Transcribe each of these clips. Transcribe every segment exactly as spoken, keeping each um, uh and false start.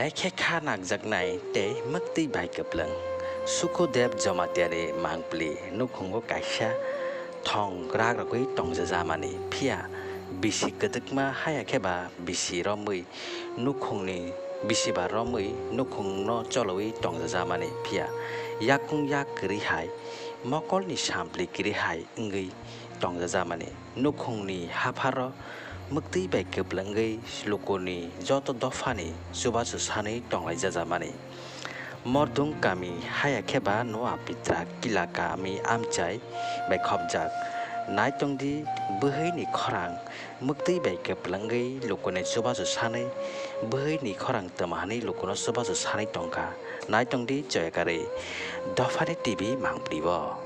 Khe kha nakjaknai tei mwktwi bai kwplwng. Sukodev Jamatia ni mangpli nukhungo kaisa thong rak rogwi tongjajamani, phiya bisi kwdwkma haya khe ba bisi romwi nukhungni bisi ba romwi nukhungno cholowi tongjajamani, phiya yakung yak kwrwi hai mokolni sampli kwrwi hai wngwi tongjajamani. Nukhungni hapharo mwktwi bai kwplwngwi lukuni joto dophani chubachu sanwi tonglaijajamani. Mordung kami haya khe ba Noa Pitra kila kami amchai bai khopjak. Naitongdi bwhwini khorang mwktwi bai kwplwngwi lukuni chubachu sanwi bwhwini khorang twma hwnwi lukuno chubachu sanwi tongkha. Naitongdi choyakarwi Dophani T V mangpli o.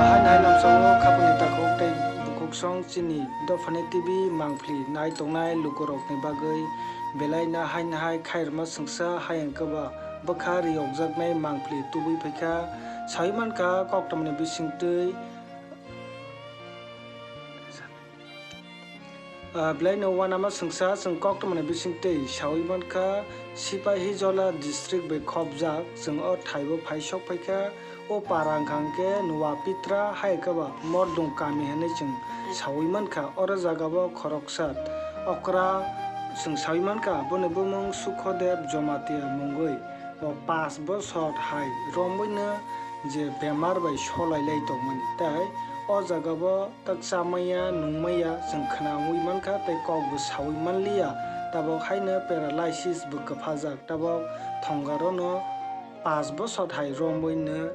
Haino hai lamsao khapangni takhuk tei bukhuksong chini Dophani T V mangpli nai tongnai lukurokni bagwi belaino haino hai khairokma swngsa hayung kwba bwkha riyokjaknai mangpli tubui phaikha. Saui mankha koktwmani bisingtwi. Ah, belaino uanama swngsa chwng koktwmani bisingtwi saui mankha, Sipahijola district bai khopjak chwng o thaibo phai sok phaikha. O para wngkha hwnkhe Noa Pitra hai khe ba Mordung kami hwnwi chwng saui mankha. Oro jagao khoroksa okra chwng saui mankha, boni bumung Sukhodev Jomatia mungwi. Bo pash bosor hai romwino je bemar bai solai lai tongmani, tei o jagao tak chamaya, nungmaya chwng khnaui mankha tei kokbo saui manliya. Tabok haino paralysis bo kwphajak. Tabok thongarono pash bosor hai romwino,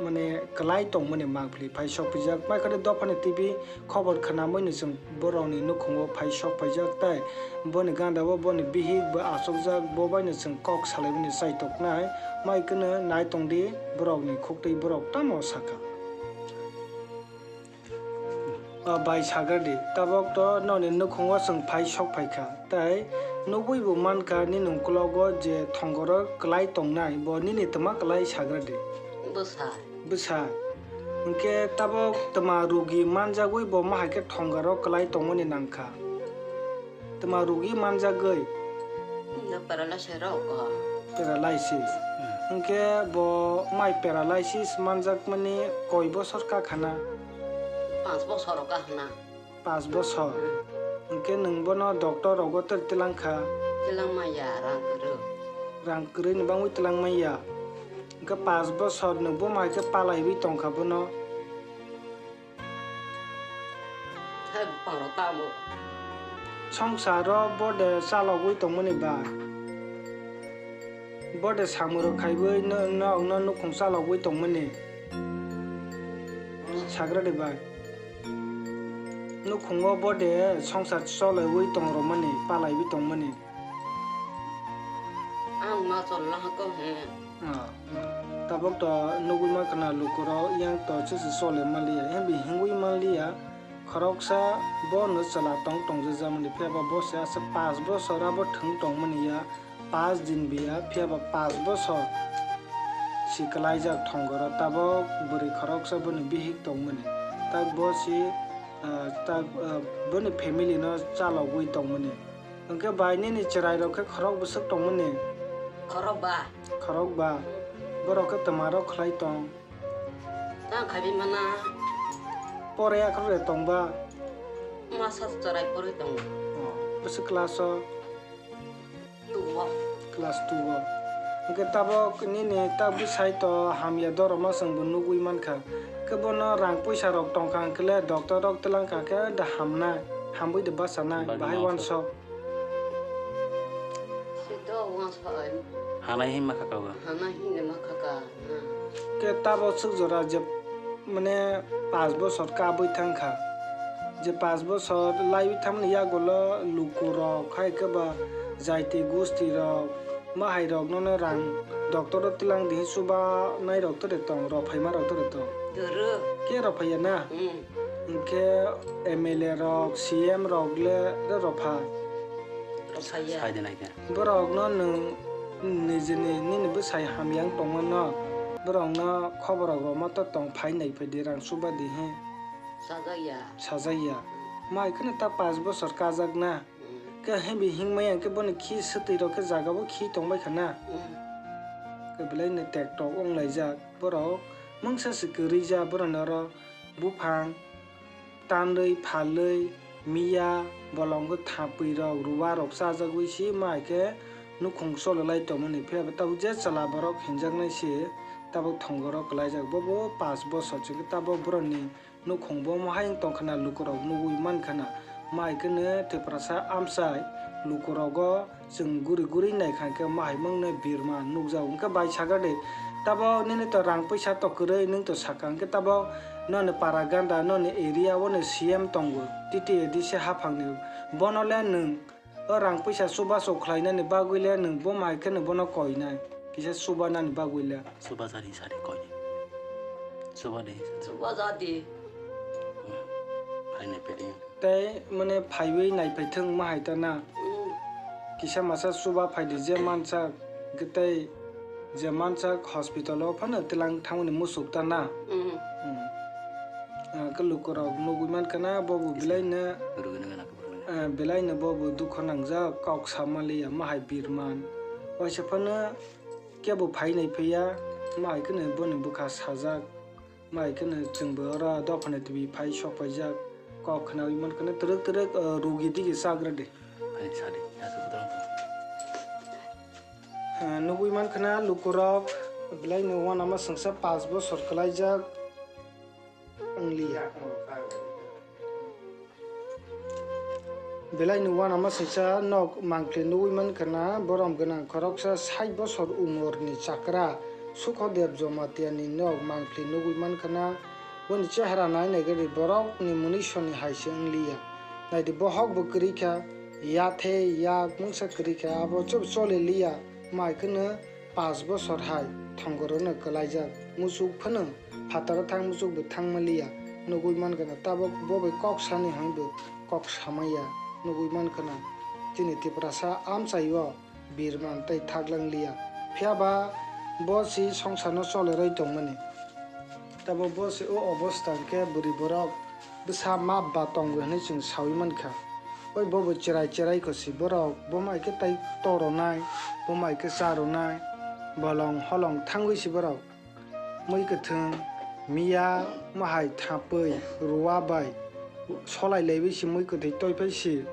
mane, kwlai tongmani mangpili phai sokpijak. Maikhade dophani T V khobor khnamuino chwng borokni nukhungo phai sokphaijak, tei boni gandao boni bihik bo achukjak, bo baino chwng kok salaimani chaitoknai. Maikheno naitongdi, borokni khuktwi borok tamo sakha. O bai, sagradi, tabok to noni nukhungo chwng phai sokphaikha, tei nugui bo mankha nini ukologo je thongoro kwlai tongnai, bo nini twma kwlai, sagradi. Bwsa. Bwsa. Hwnkhe tabok twma rugi manjagwi bo ma hai khe thongaro kwlai tongmani nangkha. Twma rugi manjagwi. No paralysis rok o. Paralysis. Hmm. Hwnkhe bo mai paralysis manjakmani koi bosor kakhana? Panch bosor o kakhana. Pash bosor. Hmm. Hwnkhe nwng bono doctor rogo ter tilang kha? Tilang maya, rang kwrwi. Rang kwrwi ni bangwi tilang maya. Hwnkhe pash bosor nwng bo mai khe palaiwi tongkha bono. Hai buphangrok tamo. Songsaro bo de chalogwi tongmani bai. Bo de samung rok khaiwi no, no, no nukhung chalogwi tongmani. Sagradi bai. Nukhungo bo de songsar chologwi tongrokmani, palaiwi tongmani. Ang ma chol lang ko he. Ah, tabok to nugui mankha na lukurok yang to chwchwng chole manliya, himbi hingui manliya. Khoroksa bono chwla tong tongjak jamani, phiya ba bo se aswk pash bosor abo thwng tongmani ya, pash din biya, phiya ba pash bosor si kwlaijak thongoro. Tabok bwrwi khoroksa boni bihik tongmani, tak bo si, ah, tak, ah, boni family no chalogwi tongmani. Hwnkhe bai nini chwrairok khe khorok bwswk tongmani? Khorok ba. Khorok ba. Borok khe twmarok khlai tong? Tang khaiwi mana. Pore akhoro de tong ba? Masa chwrai porwi tongo. Oh, bwswk class o? Two o. Class two o. Hwnkhe tabok nini tak bwsai to hamya doroma chwngbo nugui mankha. Khe bono rang puisa rok tongkha hwnkhe le doctor rok twlang kha khe da hamnai, hamwi da bachanai, bahai uansuk. Hanai hinma kha kabo. Hanai hinma kha ka. Khe tabo swk jora je mane pash bosor kabwi thang kha. Je pash bosor laiwi thangmani yagulo lukurok hai khe ba jaiti gusti rok, mahairok nono rang doctor o twlang di chuba nairok tere tong, rw phaima rok tere tong. Doro. Khe rw phaiya na? Hmm. Hwnkhe M L A rok, C M rok le re rw pha. Rw phaiya. Sai de nai khe. Borok no nwng nijini nini bwsai hamya wng tongma no, borok no khobor rok rwma to tong phai nai phai di rang chuba di he. Sajak ya. Sajak ya. Mai kheno ta pash bosor kajak na. Mm. Khe hebi hingmaya khe boni khi swtwi rok khe jaga bo khi tongbai kha na. Mm. Khe belai no tek tok wng laijak borok. Mungsa se kwrwi ja borok ni oro buphang tanrwi phalwi miya bolongo thapwi rok ruwa rok chajagwi si mai khe nukhung chololai tongmani. Phiya bo tabuk je chwla borok hinjaknai se tabuk thongoro kwlaijak. Bobo pash bosor chikhe tabuk borok ni nukhung bo mohai wng tongkha na, lukurok nugwi mankha na. Mai khe no Tiprasa amchai lukurogo chwng guri guri naikha khe mahai mangno birma nukjago. Hwnkhe bai sakha de, tabok nini to rang puisa to kwrwi, nwng to sakha hwnkhe tabok noni para ganda, noni area o ni C M tongo, T T A D C haphangni, bono le nwng o rang puisa chubachu khlainani bagwi le nwng bo mai kheno bono koinai, kisa chubanani bagwi le. Chuba jadi sari koi. Chuba de. Chuba jadi. Phainai pedi. Tei mane phaiwi naiphaithwng mahai ta na. Mm. Kisa masa chuba phaidi je mansa, tei je mansa hospital o phano twlang thangmani musuk ta na. Mm. Mm. Ah, khe lukurok nugwi mankha na bobo belai no, ah, belai no bobo dukho nangjak, kok sama liya mahai birman. Waisa phano kebo phai nai phiya, mahai kheno boni bwkha sajak, mahai kheno chwngbo oro dophani twi phai sok paijak, kok khnawi mankha na twrwk twrwk, ah, rugi digi chagra de. Ani sadi, aswk bwtang tong. Ah, nugwi mankha na lukurok belai no uanama swngsa pash bosor kwlaijak wng liya. Belai no uanama swngsa nok mangpli nugwi mankha na borom gwnang khoroksa sait bosor umor ni chakra Sukhodev Jamatia ni nok mangpli nugwi mankha na. Boni chehara nai nai gari borok ni mwnwi soni hai se wng liya. Naidi bohok bo kwrwi kha, yathe yak mungsa kwrwi kha, abo chop choli liya, mai kheno pash bosor hai thongoro no kwlaijak. Muchuk phano phataro thang, muchuk bo thangma liya, nugwi mankha na. Tabok bo bai kok sani hai bo kok samaya, nugwi mankha na. Chini Tiprasa amchai o birman tei thaklang liya. Phiya ba bo si songsarno choleroi tongmani. Tabo bo si o obostha hwnkhe bwrwi borok bwsa map ba tongo hwnwi chwng saui mankha. Oi bo bo cherai cherai kho si borok, bo mai khe tai toronai, bo mai khe charonai, bolong holong thangwi si borok. Mui kwthwng, miya, mahai thapwi, ruwa bai solai laiwi si mui kwthwi toi phai si.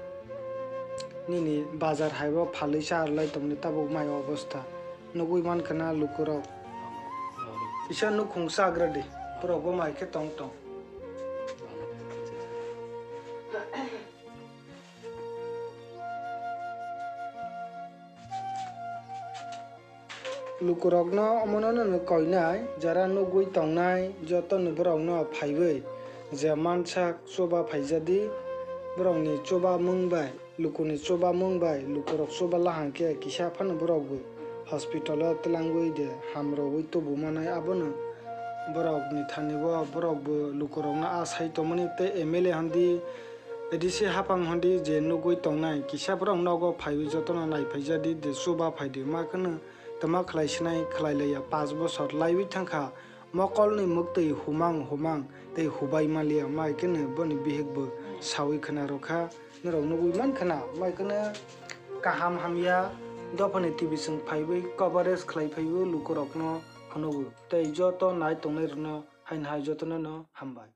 Nini bazar hai bo phalwi cha rwlai tongmani tabuk mai obostha. Nugwi mankha na lukurok. Kisa nukhung chagra di, borok bo mai khe tong tong. Lukurokno omono no koinai, jara nugwi tongnai jotono borokno phaiwi je mansak chuba phaijadi, borokni chuba mung bai, lukuni chuba mung bai, lukurok chuba lahang khe kisa phano borokbo hospital o twlangwi de hamrogwi tubumanai, abono borokni thani o borokbo lukurokno a sai tongmani tei M L A handi, A D C haphang handi je nugwi tongnai, kisa borok nogo phaiwi jotono nai phaijadi de chuba phaidi, ma kheno twma khlai sinai khlai laiya, pash bosor laiwi thangkha, mokolni mwktwi humang humang tei hubai maliya, mai kheno boni bihikbo sawi khna rwkha, norok nugwi mankha na, mai kheno kaham hamya dophani T V chwng phaiwi coverage khlai phaiwi lukurokno phunukgo tei joto nai tongnairokno haino hai jotono no hambai.